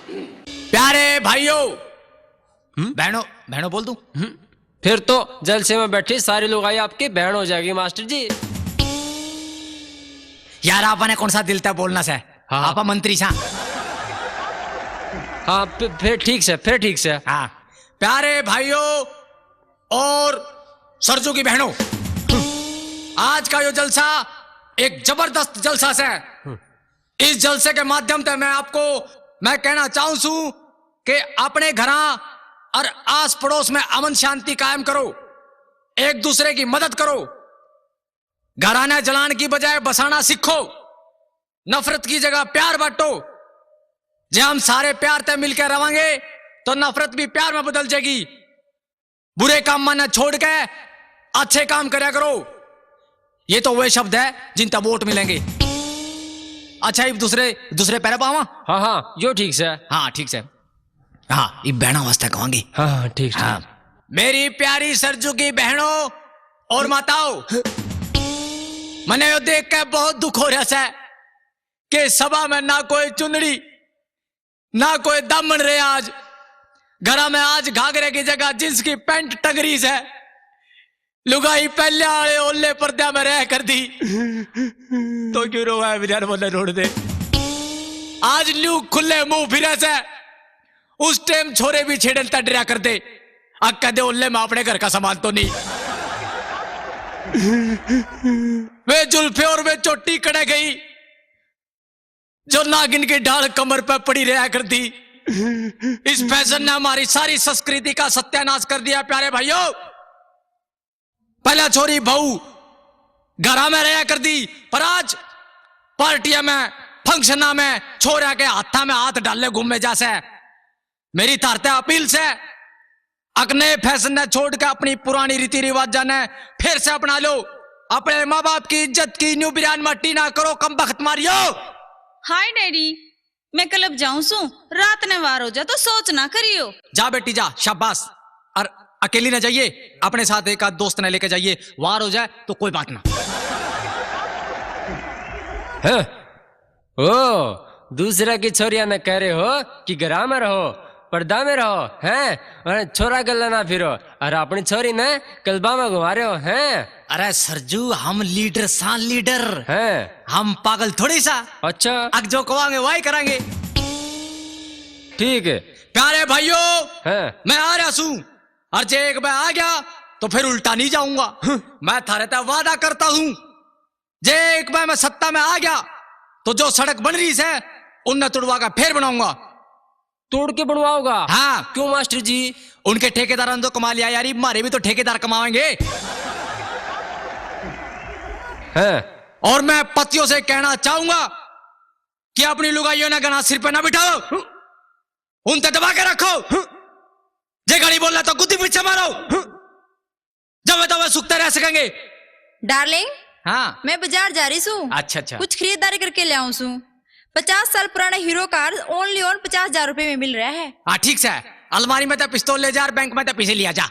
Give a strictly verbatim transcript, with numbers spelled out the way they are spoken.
प्यारे भाइयों, हम्म? बहनों, बहनों बोल दूं? हम्म। फिर तो जलसे में बैठी सारी लुगाई आपकी बहन हो जाएगी मास्टर जी। यार, आपने कौन सा दिल तै बोलना से? हाँ। आपा मंत्री सा। हाँ, फि-, फिर ठीक से, फिर ठीक से। हाँ। प्यारे भाइयों और सरजू की बहनों, आज का यो जलसा एक जबरदस्त जलसा से। इस जलसे के माध्यम से मैं आपको, मैं कहना चाहूं सूं कि अपने घरां और आस पड़ोस में अमन शांति कायम करो, एक दूसरे की मदद करो, घरां ने जलाण की बजाय बसाना सीखो, नफरत की जगह प्यार बांटो। जे हम सारे प्यार तै मिलकर रवांगे तो नफरत भी प्यार में बदल जाएगी। बुरे काम ने छोड़ के अच्छे काम करया करो। ये तो वे शब्द है जिन तै वोट मिलेंगे। अच्छा, इब दूसरे, दूसरे पैरे पावा? हाँ, हाँ, यो ठीक से। हाँ, ठीक से। हाँ, इब बहना वास्ते कहांगे। हाँ, हाँ, ठीक, ठीक। हाँ। मेरी प्यारी सरजू की बहनों और माताओं, मने यो देख के बहुत दुख हो रहा है कि सभा में ना कोई चुंदड़ी, ना कोई दामन रे। आज घरा में आज घाघरे की जगह जींस की पैंट टंग रही से। लुगाई पहले आले ओले पर्दा में रह कर दी। तो क्यों रोवा है बिना बोले रोड दे। आज न्यू खुले मुंह फिरे से। उस टाइम छोरे भी छेड़न तै डरा कर दे। आ कदे ओले में अपने घर का सामान तो नहीं। वे जुल्फे और वे चोटी कड़े गई। जो नागिन की ढाल कमर पे पड़ी रहा करती। इस फैशन ने हमारी सारी संस्कृति का सत्यानाश कर दिया। प्यारे भाइयों, पहला छोरी बहू घरा में रहा करती, पर आज पार्टियां में, फंक्शना में छोरा के हाथा में हाथ डाले घूमे जा से। मेरी थारते अपील से, अक नए फैशन ने छोड़ के अपनी पुरानी रीति रिवाजा ने फिर से अपना लो। अपने माँ बाप की इज्जत की न्यू बिरान माटी ना करो, कम बख्त मारियो। हाय डैडी, मैं क्लब जाऊं सूं, रात ने वार हो जा तो सोच ना करियो। जा बेटी जा, शाबाश। और अकेली ना जाइए, अपने साथ एक आध दोस्त ने लेके जाइए, वार हो जाए तो कोई बात ना। हैं? ओ, दूसरा की छोरिया ने कह रहे हो कि घरा में रहो, पर्दा में रहो, हैं? और छोरा गल्ला ना फिरो, और अपनी छोरी ने क्लबा में घुमा रहे हो, हैं? अरे सरजू, हम लीडर सा, लीडर। हैं? हम पागल थोड़ी सा। अच्छा। अक जो कवांगे, वही करांगे। ठीक है। प्यारे भाइयों, हैं? मैं आ रहा सूं, और जे एक मैं आ गया, तो फिर उल्टा नहीं जाऊंगा। हम्म। मैं थारे तै वादा करता हूं, जे एक बार मैं सत्ता में आ गया, तो जो सड़क बन रही से, उनने तुड़वा के फिर बनाऊंगा। तोड़ के बनवाओगा? हाँ। क्यों मास्टर जी? उनके ठेकेदारों ने तो कमा लिया यार, इब म्हारे भी तो ठेकेदार कमावेंगे। हैं? और मैं पतियों से कहना चाहूंगा कि अपनी लुगाइयों ने घना सिर पे ना बिठाओ, उन तै दबा के रखो। जे गाली बोलना तो गुद्दी पीछे मारो। जब तब सुखते रह सकेंगे। डार्लिंग, हाँ। मैं बाजार जा रही सूं। अच्छा, अच्छा। कुछ खरीदारी करके ले आऊं सूं। पचास साल पुराने हीरो कार only on पचास हजार रुपए में मिल रहा है। हाँ, ठीक से। अलमारी में तो पिस्तौल ले जा और बैंक में तो पैसे लिया जा।